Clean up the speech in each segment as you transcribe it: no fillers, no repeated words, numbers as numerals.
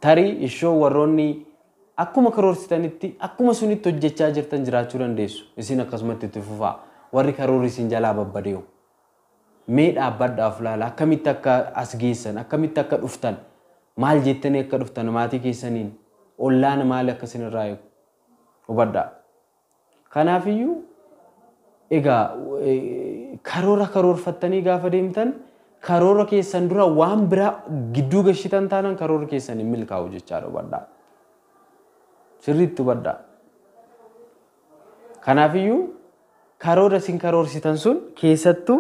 Tarii ishoo warroonni akkuma karoorsitanitti akkuma sunitti hojjechaa jirtan jiraachuu dandeessu. Isin akkasumatti itti fufaa. Warri karoorri isin jalaa babbadeewu. Mee dhaabbadhaaf laala akkamitti akka as geessan, akkamitti akka dhuftan, maal jettanii akka dhuftan maatii keessaniin, ollaan maal akka isin irraa eegu hubadhaa. Kanaafiyyuu egaa karoora karoorfattanii gaafa deemtan karoora keessan dura waan biraa gidduu gashitan taanaan karoora keessan hin milkaa'u jechaadha hubadhaa. Sirriitti hubadhaa. Kanaafiyyuu karoora isin karoorsitan sun keessattuu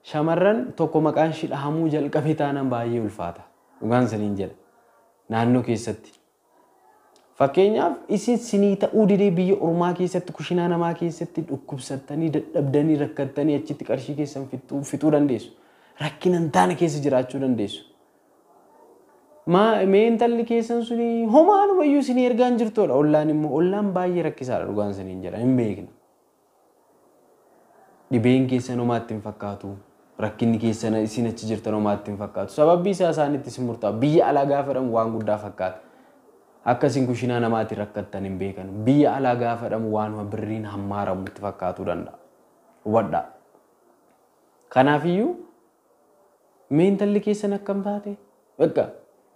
shamarran tokko maqaan ishii dhahamuu jalqabe taanaan baay'ee ulfaata. Dhugaan isiniin jedha. Naannoo keessatti. Fakkeenyaaf isin sinii ta'uu didee biyya ormaa keessatti kushinaa namaa keessatti dhukkubsattanii dadhabdanii rakkattanii achitti qarshii keessan fixuu dandeessu. Rakkina hin taane keessa jiraachuu dandeessu. Mee intalli keessan suni homaanumayyuu isinii ergaa hin jirtudha. Ollaan immoo ollaan baay'ee rakkisaadha dhugaan isiniin jedha hin beekna. Dhibeen keessan homaatti hin fakkaatu. Rakkinni keessan isin achi jirtan homaatti hin fakkaatu. Sababbi isaa isaanitti isin murtaa'a. Biyya alaa gaafa jedhamu waan guddaa fakkaata. Akka isin kushinaa namaatti rakkattan hin beekan. Biyya alaa gaafa jedhamu waanuma birriin hammaaramu itti fakkaatuu danda'a. Hubadhaa. Kanaafiyyuu mee intalli keessan akkam taate? Bakka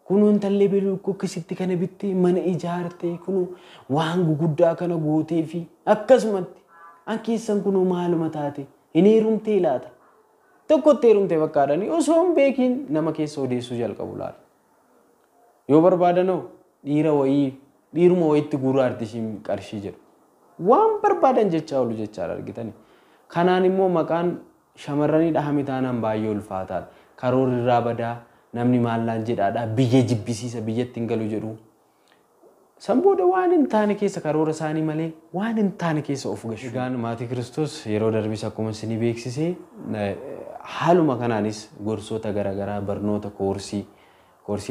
kunuu intalli beluu akkasitti kana bittee mana ijaarte kunuu waan guguddaa kana gootee fi akkasumatti an keessan kunuu maaluma taate hin heerumtee laata? Tokkotti heerumtee fakkaadhanii osoo hin beekiin nama keessa odeessuu jalqabu laata. Yoo barbaadanoo dhiira wayii dhiiruma wayiitti guuraa artishiin qarshii jedhu. Waan barbaadan jechaa oolu jechaadha argitanii. Kanaan immoo maqaan shamarranii dhahame taanaan baay'ee ulfaataadha. Karoorri irraa badaa namni maallaan jedhaadha biyya jibbisiisa biyyatti hin galu jedhu. San booda waan hin taane keessa karoora isaanii malee waan hin taane keessa of gashu. Egaan maatii Kiristoos yeroo darbis akkuma isinii beeksise haaluma kanaanis gorsoota garaagaraa barnoota koorsii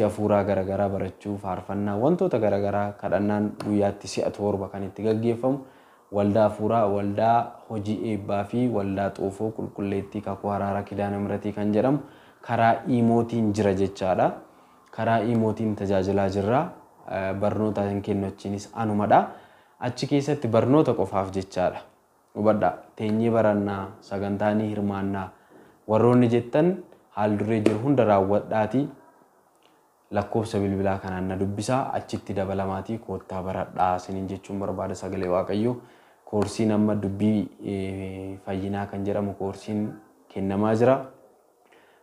hafuuraa garaagaraa barachuu faarfannaa wantoota garaagaraa kadhannaan guyyaatti si'a 7 kan itti gaggeeffamu waldaa hafuuraa waldaa hojii eebbaa fi waldaa xoofoo qulqulleettii kakuu haraaraa kidaana miratii kan jedhamu karaa iimootiin jira jechaadha. Karaa iimootiin tajaajilaa jirra. Barnoota hin kennu achiinis anumadha. Achi keessatti barnoota qofaaf jechaadha. Hubadhaa. Teenyee barannaa, sagantaa ni hirmaannaa. Warroonni jettan haal duree jiru hunda raawwadhaatii lakkoofsa bilbilaa kanaan na dubbisaa achitti dabalamaatii koottaa baradhaa isiniin jechuun barbaada sagalee Waaqayyoo. Koorsiin amma dubbii fayyinaa kan jedhamu koorsiin kennamaa jira.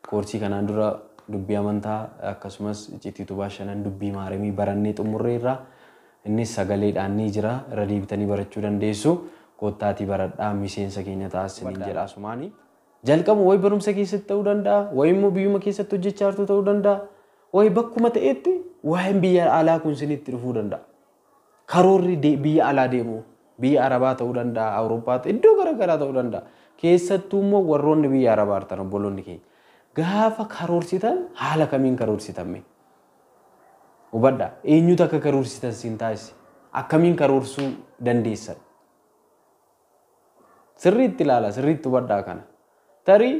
Koorsii kanaan dura dubbii amantaa akkasumas icciitii utubaa shanan dubbii maaramii barannee xumurreerra. Innis sagaleedhaan ni jira. Irra deebitanii barachuu dandeessu. Koottaatii baradhaa miseensa keenya ta'aa isiniin jedha asumaani. Jalqabu wayi barumsa keessatti ta'uu danda'a, wayi immoo biyyuma keessatti hojjechaa jirtu ta'uu danda'a, wayi bakkuma ta'etti waa'een biyya alaa kun isinitti dhufuu danda'a. Karoorri biyya alaa deemu biyya Arabaa ta'uu danda'a, Awurooppaa iddoo garaagaraa ta'uu danda'a. Keessattuu immoo warroonni biyya Arabaa jirtan obboloonni keenya. Gaafa karoorsitan haala kamiin karoorsitan mee? Hubadhaa. Eenyutu akka karoorsitan siin taasise? Akkamiin karoorsuu dandeessan? Sirriitti ilaala, sirriitti hubadhaa kana. Tarii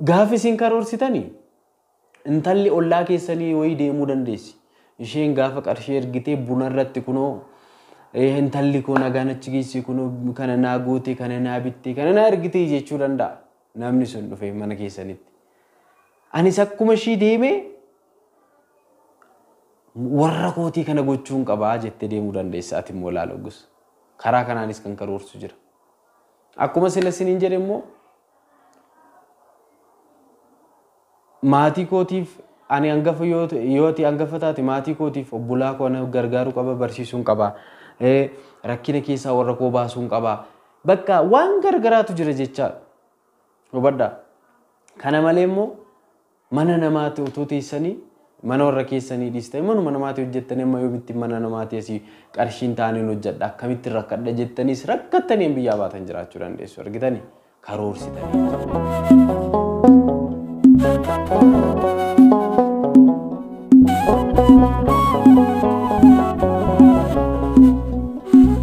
gaafa isin karoorsitanii intalli ollaa keessanii wayii deemuu dandeessi. Isheen gaafa qarshii ergitee buna irratti kunoo intalli koo nagaan achi geessi kunoo kana naa goote, kana naa bitte, kana naa ergitee jechuu danda'a. Namni sun dhufee mana keessanitti. Anis akkuma ishii deemee warra kootii kana gochuun qabaa jettee deemuu dandeessa ati immoo ilaala ogus. Karaa kanaanis kan karoorsu jira. Akkuma sila isiniin jedhe immoo maatii kootiif ani hangafa yoo ati hangafa taate maatii kootiif obbolaa koo ana gargaaruu qaba barsiisuun qaba. Rakkina keessaa warra koo baasuun qaba. Bakka waan gargaraatu jira jechaadha. Hubadhaa. Kana malee immoo mana namaatti utuu teessanii mana warra keessanii dhiistanii manuma namaatti hojjettanii amma yoomitti mana namaatti asii qarshiin taaneen hojjedha akkamitti rakkadha jettaniis rakkattanii biyyaa baatan jiraachuu dandeessu argitanii karoorsitanii.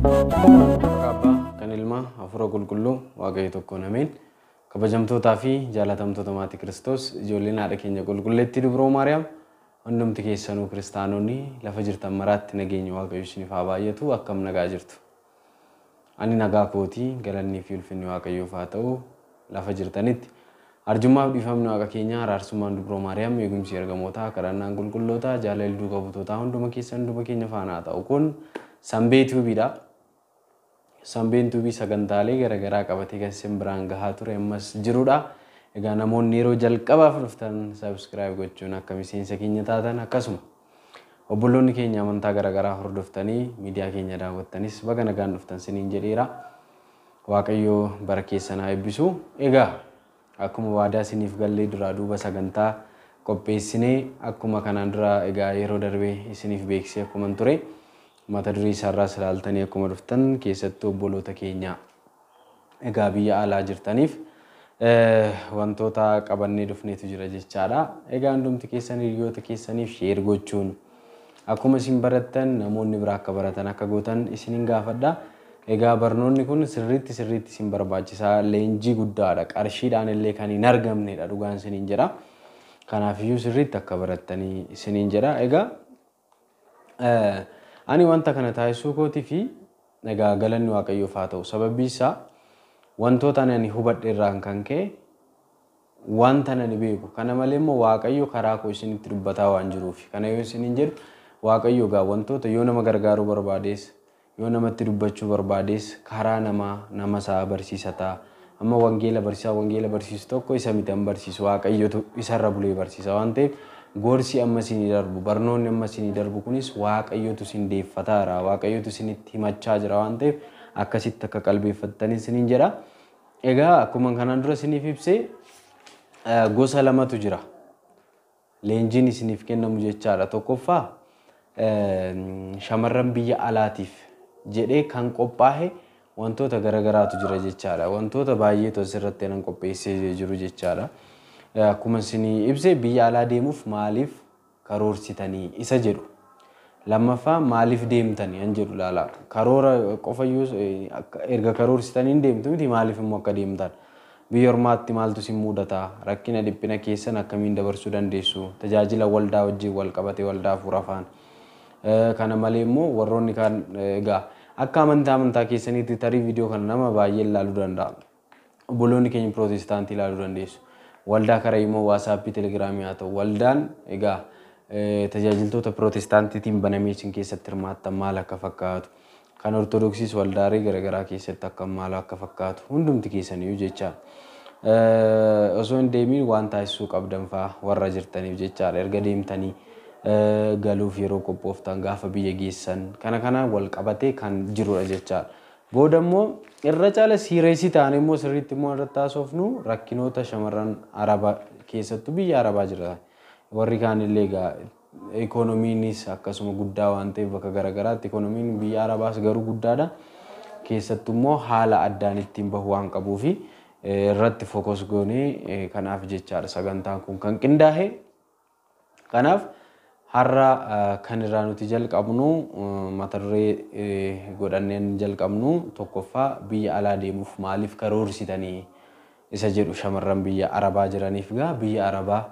Abbaa kan ilmaa hafuura qulqulluu Waaqayyo tokkoon ameen. Kabajamtootaa fi jaalatamtoota maatii Kiristoos ijoolleen haadha keenya qulqulleettii Dubroo Maariyaam Hundumti keessanuu kiristaanonni lafa jirtan maraatti nageenya Waaqayyo isiniif haa baay'atu. Akkam nagaa jirtu? Ani nagaa kootii, galannii fi ulfinni Waaqayyoof haa ta'u. Lafa jirtanitti arjummaaf dhiifamni Waaqa keenyaa, araarsummaan Dubroo Maariyaam, eegumsi ergamootaa, kadhannaan qulqullootaa, jaalalli duuka butootaa hunduma keessan hunduma keenya faana haa ta'u. Kun Sanbee Tuubiidha. Sanbeen Tuubii sagantaalee garaagaraa qabatee kan isin biraan gahaa ture ammas jirudha. Egaa namoonni yeroo jalqabaaf dhuftan subscribe gochuun akka miseensa keenya taatan, akkasuma obboloonni keenya amantaa garaagaraa hordoftanii miidiyaa keenya daawwattanis baga nagaan dhuftan siniin jedheera. Waaqayyo bara keessan haa eebbisu. Egaa akkuma waadaa isiniif gallee duraa duuba sagantaa qopheessinee, akkuma kanaan dura egaa yeroo darbee isiniif beeksisee akkuma ture, mata duree isaarraas ilaaltanii akkuma dhuftan, keessattuu obboloota keenya egaa biyya alaa jirtaniif wantoota qabannee dhufneetu jira jechaadha. Egaa hundumti keessan hiriyoota keessaniif share gochuun akkuma isin barattan namoonni biraa akka baratan akka gootan isinin gaafadha. Egaa barnoonni kun sirriitti sirriitti isin barbaachisaa, leenjii guddaadha. Qarshiidhaan illee kan hin argamnedha, dhugaan isiniin jedha. Kanaafiyyuu sirriitti akka barattanii isiniin jedha. Egaa ani wanta kana taasisuu kootii fi egaa galanni Waaqayyoof haa ta'u. Sababbi isaa wantoota ani hubadhe irraan kan ka'e, wanta ani beeku. Kana malee immoo Waaqayyo karaa koo isinitti dubbataa waan jiruuf. Kana yoo isiniin jedhu, Waaqayyo egaa wantoota yoo nama gargaaruu barbaadees, yoo namatti dubbachuu barbaadees, karaa namaa nama isaa barsiisataa. Amma wangeela barsiisaa wangeela barsiisu tokko isa miti an barsiisu, Waaqayyotu isarra bulee barsiisa waan ta'eef, gorsi amma isinii darbu, barnoonni amma isinii darbu kunis Waaqayyotu isin deeffataara, Waaqayyotu isinitti himachaa jira waan ta'eef, akkasitti akka qalbeeffattanii isiniin jedha. Egaa akkuma kanaan dura isiniif ibsee, gosa lamatu jira. Leenjiin isiniif kennamu jechaadha. Tokkoffaa shamarran biyya alaatiif jedhee kan qophaa'e wantoota garagaraatu jira jechaadha. Wantoota baay'eetu asirratti nan qopheessee jiru jechaadha. Akkuma isinii ibse, biyya alaa deemuuf maaliif karoorsitanii isa jedhu. Lammaffaa maaliif deemtanii an jedhu ilaala. Karoora qofayyuu erga karoorsitanii hin deemtu miti, maaliif immoo akka deemtan? Biyya ormaatti maaltu isin mudata? Rakkina dhiphina keessan akkamiin dabarsuu dandeessu? Tajaajila waldaa wajjin wal qabate, waldaa hafuura afaan. Kana malee immoo warroonni kaan egaa akka amantaa amantaa keessaniitti tarii viidiyoo kana nama baay'ee ilaaluu danda'a. Obboloonni keenya pirootestaantii ilaaluu dandeessu. Waldaa karaa immoo WhatsAppii, Telegramii haa ta'u, waldaan egaa tajaajiltoota pirootestaantiitiin banamee isin keessatti hirmaattan maal akka fakkaatu. Kan ortodoksiis waldaalee garaagaraa keessatti akka maal akka fakkaatu hundumti keessaniyyuu jecha. Osoo hin deemiin waan taasisuu qabdan fa'aa warra jirtaniif jechaadha. Erga deemtanii galuuf yeroo qophooftan, gaafa biyya geessan, kana kanaan wal qabatee kan jirudha jechaadha. Booda immoo irra caala serious ta'an immoo sirriitti immoo irratti haasofnu rakkinoota shamarran Arabaa, keessattuu biyya Arabaa jira. Warri kaan illee egaa ikoonomiinis akkasuma guddaa waan ta'eef, bakka garaagaraatti ikoonomiin biyya Arabaas garuu guddaadha. Keessattuu immoo haala addaan ittiin bahu waan qabuufi irratti focus goonee kanaaf jechaadha sagantaan kun kan qindaa'e. Kanaaf har'a kan irraa nuti jalqabnu, mata duree godhannee jalqabnu, tokkoffaa biyya alaa deemuuf maaliif karoorsitanii isa jedhu, shamarran biyya Arabaa jiraniif. Gaa biyya Arabaa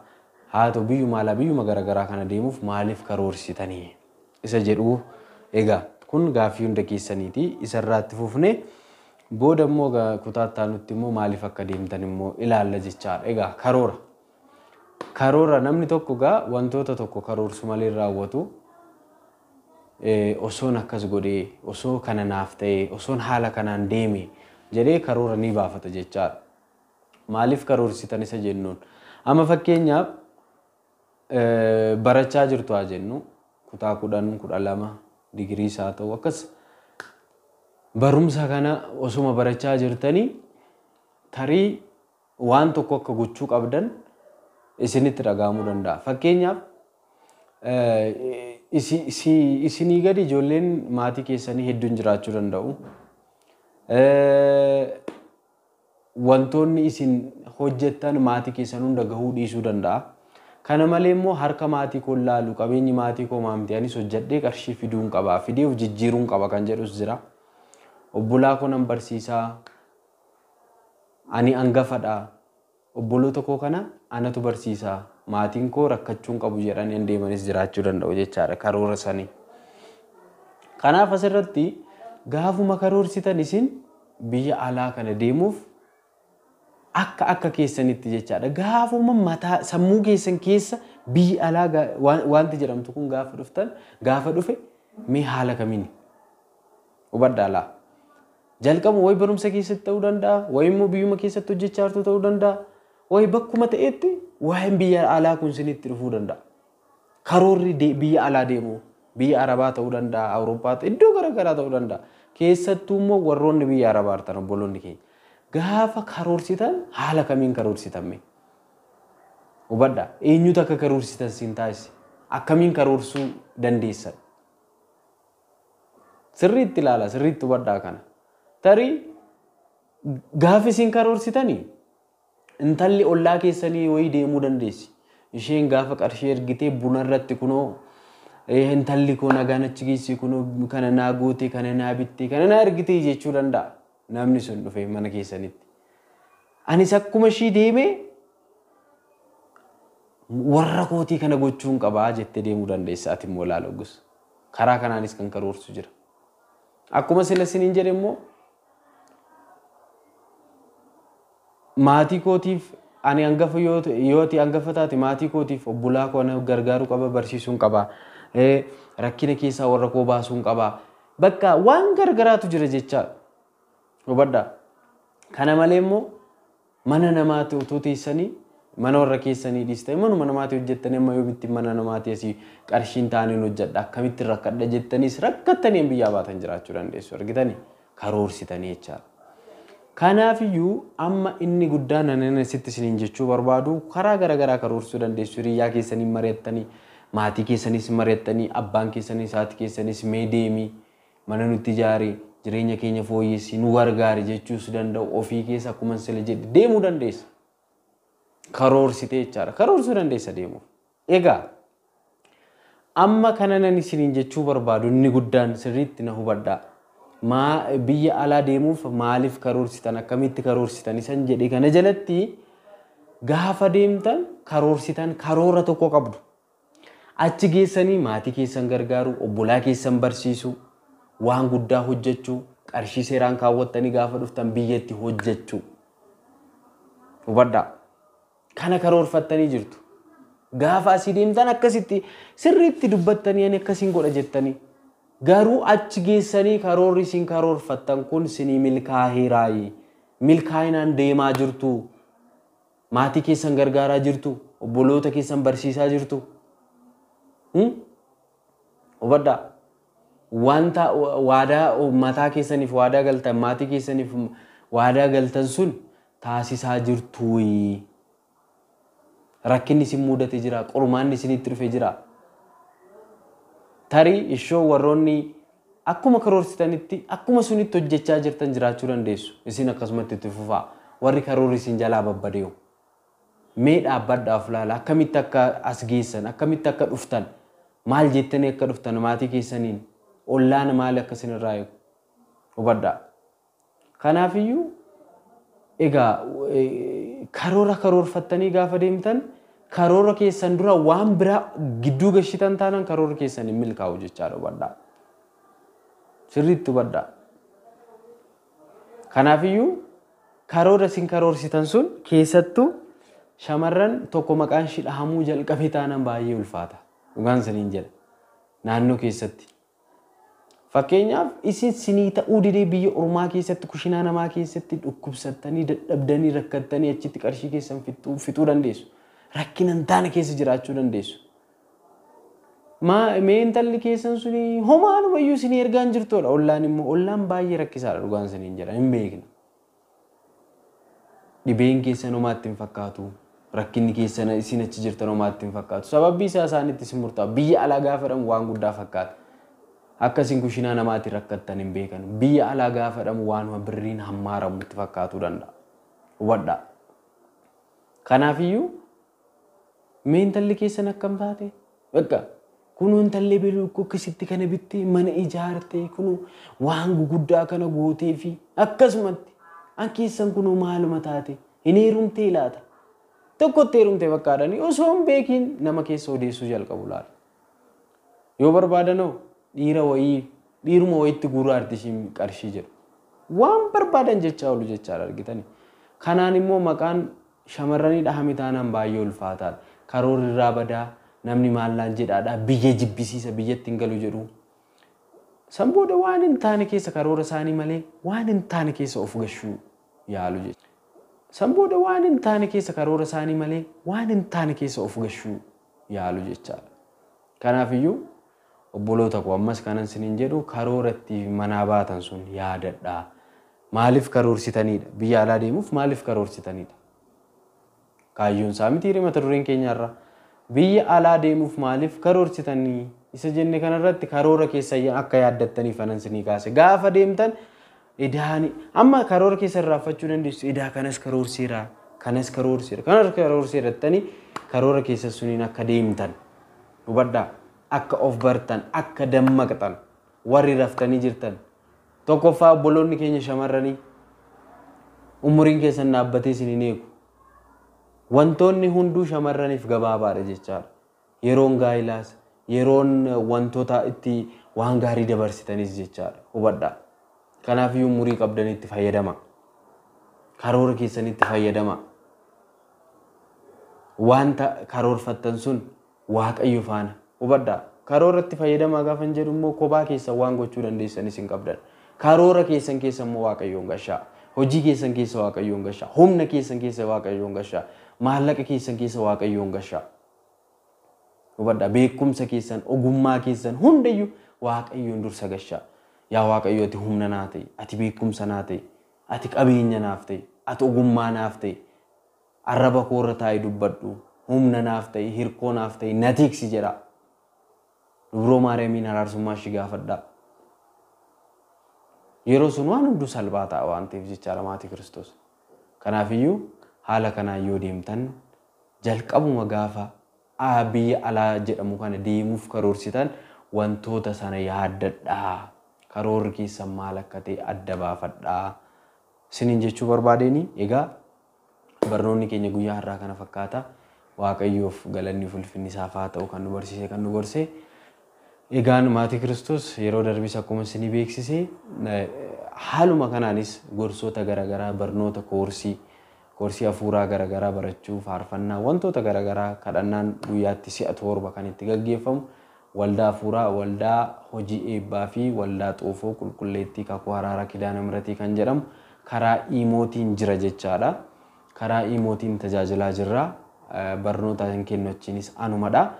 haa ta'u, biyyuma alaa, biyyuma garaagaraa kana deemuuf maaliif karoorsitanii isa jedhu. Egaa kun gaaffii hunda keessaniiti. Isarraatti fufnee booda immoo kutaa itti immoo maaliif akka deemtan immoo ilaalla jechaadha. Egaa karoora. Karoora namni tokko gaa wantoota tokko karoorsu malee raawwatu. Osoon akkas godhee, osoo kana naaf ta'e, osoon haala kanaan deeme jedhee karoora ni baafata jechaadha. Maaliif karoorsitan isa jennuun, amma fakkeenyaaf barachaa jirtu haa jennu, kutaa 10, 12, digiriis haa ta'u, akkas barumsa kana osuma barachaa jirtanii tarii waan tokko akka gochuu qabdan isinitti dhaga'amuu danda'a. Fakkeenyaaf isinii gadi ijoolleen maatii keessanii hedduun jiraachuu danda'u. Wantoonni isin hojjettan maatii keessan hunda gahuu dhiisuu danda'a. Kana malee immoo harka maatii koo laalu, qabeenyi maatii koo maamti, anis hojjedhee qarshii fiduun qaba, fidee of jijjiiruun qaba kan jedhus jira. Obbolaa koo nan barsiisaa, ani hangafadha. Obboloota koo kana anatu barsiisaa. Maatiin koo rakkachuun qabu jedhanii deemanis jiraachuu danda'u jechaadha karoora sanii. Kanaaf asirratti gaafuma karoorsitan isin biyya alaa kana deemuuf akka keessanitti jechaadha. Gaafuma mataa sammuu keessan keessa biyya alaa wanti jedhamtu kun gaafa dhuftan gaafa dhufe mee haala kamiini hubadhaa laa. Jalqabu wayi barumsa keessatti ta'uu danda'a, wayi immoo biyyuma keessatti hojjechaa jirtu ta'uu danda'a, wayi bakkuma ta'etti waa'een biyya alaa kun isinitti dhufuu danda'a. Karoorri biyya alaa deemu biyya Arabaa ta'uu danda'a, Awurooppaa ta'uu, iddoo garaagaraa ta'uu danda'a. Keessattuu immoo warroonni biyya Arabaa jirtan obboloonni keenya. Gaafa karoorsitan haala kamiin karoorsitan mee? Hubadhaa, eenyutu akka karoorsitan siin taasise? Akkamiin karoorsuu dandeessan? Sirriitti ilaala, sirriitti hubadhaa kana. Tarii gaafa isin karoorsitanii intalli ollaa keessanii wayii deemuu dandeessi. Isheen gaafa qarshii ergitee buna irratti kunoo intalli koo nagaan achi geessi kunoo kana naa goote, kana naa bitte, kana naa ergitee jechuu danda'a. Namni sun dhufee mana keessanitti. Anis akkuma ishii deemee warra kootii kana gochuun qabaa jettee deemuu dandeessa ati immoo ilaala ogus. Karaa kanaanis kan karoorsu jira. Akkuma sila isiniin jedhe immoo maatii kootiif ani hangafa yoo ati hangafa taate maatii kootiif obbolaa koo ana gargaaruu qaba, barsiisuun qaba, rakkina keessaa warra koo baasuun qaba. Bakka waan gargaraatu jira jechaadha. Hubadhaa. Kana malee immoo mana namaatti utuu teessanii mana warra keessanii dhiistanii manuma namaatti hojjettanii amma yoomitti mana namaatti asii qarshiin taaneen hojjedha akkamitti rakkadha jettaniis rakkattanii biyyaa baatan jiraachuu dandeessu argitanii karoorsitanii jechaadha. Kanaafiyyuu amma inni guddaan ani asitti isiniin jechuu barbaadu karaa garaagaraa karoorsuu dandeessu. Hiriyyaa keessanii mari'attanii, maatii keessanis mari'attanii, abbaan keessanis haati keessanis mee deemii mana nutti ijaari, jireenya keenya fooyyessi, nu gargaari jechuus danda'u ofii keessa akkuma sila jedhe deemuu dandeessa. Karoorsitee jechaadha. Karoorsuu dandeessa deemuuf. Egaa amma kana nan isiniin jechuu barbaadu inni guddaan sirriitti na hubadhaa. Biyya alaa deemuuf maaliif karoorsitan, akkamitti karoorsitan isan jedhe kana jalatti gaafa deemtan karoorsitan karoora tokko qabdu. Achi geessanii maatii keessan gargaaruu, obbolaa keessan barsiisuu, waan guddaa hojjechuu, qarshii seeraan kaawwattanii gaafa dhuftan biyyatti hojjechuu. Hubadhaa. Kana karoorfattanii jirtu. Gaafa asii deemtan akkasitti sirriitti dubbattanii ani akkasiin godha jettanii. Garuu achi geessanii karoorri isin karoorfattan kun isinii milkaa'eeraayi. Milkaa'inaan deemaa jirtu. Maatii keessan gargaaraa jirtu. Obboloota keessan barsiisaa jirtu. Hubadhaa. Wanta waadaa mataa keessaniif waadaa galtan, maatii keessaniif waadaa galtan sun taasisaa jirtuuyi. Rakkinni isin mudate jira, qormaanni isinitti dhufe jira. Tarii ishoo warroonni akkuma karoorsitanitti akkuma sunitti hojjechaa jirtan jiraachuu dandeessu. Isin akkasumatti itti fufaa. Warri karoorri isin jalaa babbadeewu. Mee dhaabbadhaaf laala akkamitti akka as geessan, akkamitti akka dhuftan, maal jettanii akka dhuftan maatii keessaniin ollaan maal akka isinirraa eegu hubadhaa. Kanaafiyyuu egaa karoora karoorfattanii gaafa deemtan karoora keessan dura waan biraa gidduu gashitan taanaan karoora keessan hin milkaa'u jechaadha hubadhaa. Sirriitti hubadhaa. Kanaafiyyuu karoora isin karoorsitan sun keessattuu shamarran tokko maqaan ishii dhahamuu jalqabe taanaan baay'ee ulfaata. Dhugaan isiniin jedha. Naannoo keessatti. Fakkeenyaaf isin sinii ta'uu didee biyya ormaa keessatti kushinaa namaa keessatti dhukkubsattanii dadhabdanii rakkattanii achitti qarshii keessan fixuu dandeessu. Rakkina hin taane keessa jiraachuu dandeessu. Mee intalli keessan suni homaanumayyuu isinii ergaan jirtudha. Ollaan immoo ollaan baay'ee rakkisaadha dhugaan isiniin jedha hin beekna. Dhibeen keessan homaatti hin fakkaatu. Rakkinni keessan isin achi jirtan homaatti hin fakkaatu. Sababbi isaa isaanitti isin murtaa'a. Biyya alaa gaafa jedhamu waan guddaa fakkaata. Akka isin kushinaa namaatti rakkattan hin beekan. Biyya alaa gaafa jedhamu waanuma birriin hammaaramu itti fakkaatuu danda'a. Hubadhaa. Kanaafiyyuu mee intalli keessan akkam taate? Bakka kunuu intalli beluu akkasitti kana bittee mana ijaarte kunuu waan guguddaa kana gootee fi akkasumatti an keessan kunuu maaluma taate hin heerumtee laata? Tokkotti heerumte bakkaadhanii osoo hin beekiin nama keessa odeessuu jalqabu laala. Yoo barbaadanoo dhiira wayii dhiiruma wayiitti guuraa artishiin qarshii jedhu. Waan barbaadan jechaa oolu jechaadha argitanii. Kanaan immoo maqaan shamarranii dhahame taanaan baay'ee ulfaataadha. Karoorri irraa badaa, namni maallaan jedhaadha, biyya jibbisiisa, biyyatti hin galu jedhu. San booda waan hin taane keessa karoora isaanii malee waan hin taane keessa of gashuu yaalu jechuudha. San booda waan hin taane keessa karoora isaanii malee waan hin taane keessa of gashuu yaalu jechaadha. Kanaafiyyuu obboloota koo ammas kanan isiniin jedhu karoora itti manaa baatan sun yaadadhaa. Maaliif karoorsitaniidha? Biyya alaa deemuuf maaliif karoorsitaniidha? Kaayyoon isaa miti mata dureen keenyarra. Biyya alaa deemuuf maaliif karoorsitanii? Isa jenne kanarratti karoora keessa akka yaaddattaniif anan isinii kaase. Gaafa deemtan idaani amma karoora keessa irraanfachuu dandeessu. Idaa kanas karoorseera, kanas karoorseera, kanas karoorseera jettanii karoora keessa suniin akka deemtan hubadhaa. Akka of bartan, akka dammaqxan warri raftanii jirtan. Tokkoffaa obboloonni keenya shamarranii umuriin keessan dhaabbatee isin hin eegu. Wantoonni hunduu shamarraniif gabaabaadha jechaadha. Yeroon gaa'ilaas, yeroon wantoota itti waan gaarii dabarsitanis jechaadha. Hubadhaa. Kanaafiyyuu umurii qabdanitti fayyadama. Karoora keessanitti fayyadama. Wanta karoorfattan sun Waaqayyo faana. Hubadhaa. Karooratti fayyadamaa gaafa hin jedhu immoo kophaa keessan waan gochuu dandeessanis hin qabdan. Karoora keessan keessa immoo Waaqayyoon gashaa. Hojii keessan keessa Waaqayyoon gashaa. Humna keessan keessa Waaqayyoon gashaa. Maallaqa keessan keessa Waaqayyoon gashaa. Hubadhaa. Beekumsa keessan, ogummaa keessan hundayyuu Waaqayyoon dursa gashaa. Yaa Waaqayyo ati humna naa ta'i, ati beekumsa naa ta'i, ati qabeenya naaf ta'i, ati ogummaa naaf ta'i. Arraba koorra taa'ii dubbadhu, humna naaf ta'i, hirkoo naaf ta'i, na tiksi jedha. Dubroo Maariyaamiin araarsummaa ishii gaafadhaa. Yeroo sun waan hunduu salphaa ta'a waan ta'eef jechaadha maatii Kiristoos. Kanaafiyyuu haala kanaan yoo deemtan jalqabuma gaafa biyya alaa jedhamu kana deemuuf karoorsitan wantoota sana yaaddadhaa. Karoorri keessan maal akka ta'e adda baafadhaa. Isiniin jechuu barbaadeenii egaa barnoonni keenya guyyaa har'aa kana fakkaata. Waaqayyoof galanni ulfinni isaaf haa ta'u kan nu barsiise kan nu gorse. Egaan maatii Kiristoos yeroo darbis akkuma isinii beeksise haaluma kanaanis gorsoota garaagaraa barnoota koorsii hafuuraa garaagaraa barachuu faarfannaa wantoota garaagaraa kadhannaan guyyaatti si'a 7 kan itti gaggeeffamu waldaa hafuuraa waldaa hojii eebbaa fi waldaa xoofoo qulqulleettii kakuu haraaraa kidaana miratii kan jedhamu karaa iimootiin jira jechaadha. Karaa iimootiin tajaajilaa jirra. Barnoota hin kennu achiinis anumadha.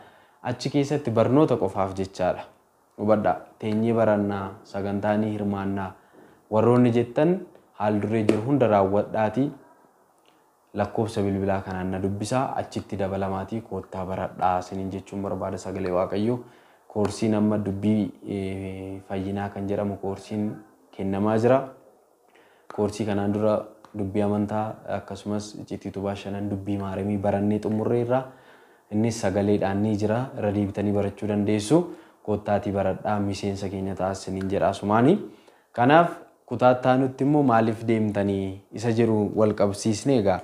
Achi keessatti barnoota qofaaf jechaadha. Hubadhaa. Teenyee barannaa, sagantaanii hirmaannaa warroonni jettan haal duree jiru hunda raawwadhaatii lakkoofsa bilbilaa kanaan na dubbisaa achitti dabalamaatii koottaa baradhaa isiniin jechuun barbaada sagalee Waaqayyoo. Koorsiin amma dubbii fayyinaa kan jedhamu koorsiin kennamaa jira. Koorsii kanaan dura dubbii amantaa akkasumas icciitii utubaa shanan dubbii maaramii barannee xumurreerra. Innis sagaleedhaan ni jira irra deebitanii barachuu dandeessu. Koottaatii baradhaa miseensa keenya ta'aa isiniin jedha asumaani. Kanaaf kutaa taanutti immoo maaliif deemtanii isa jedhu wal qabsiisne egaa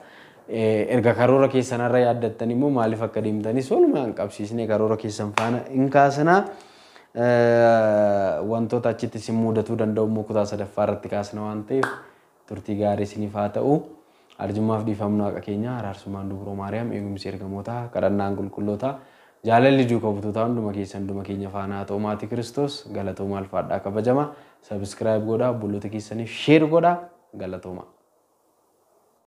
erga karoora keessanarra yaaddattan immoo maaliif akka deemtanis walumaan qabsiisne karoora keessan faana hin kaasanaa. Wantoota achitti isin mudatuu danda'u immoo kutaa sadaffaa irratti kaasna waan ta'eef turtii gaarii isiniif haa ta'u. Arjummaaf dhiifamnu haqa keenya araarsummaan dubroo Maariyaam eegumsi ergamootaa kadhannaan qulqullootaa jaalalli duuka buutootaa hunduma keessan hunduma keenya faana haa ta'u maatii Kiristoos galatooma alfaadhaa kabajama. Sabiskiraayib godhaa obboloota keessaniif sheer godhaa galatooma.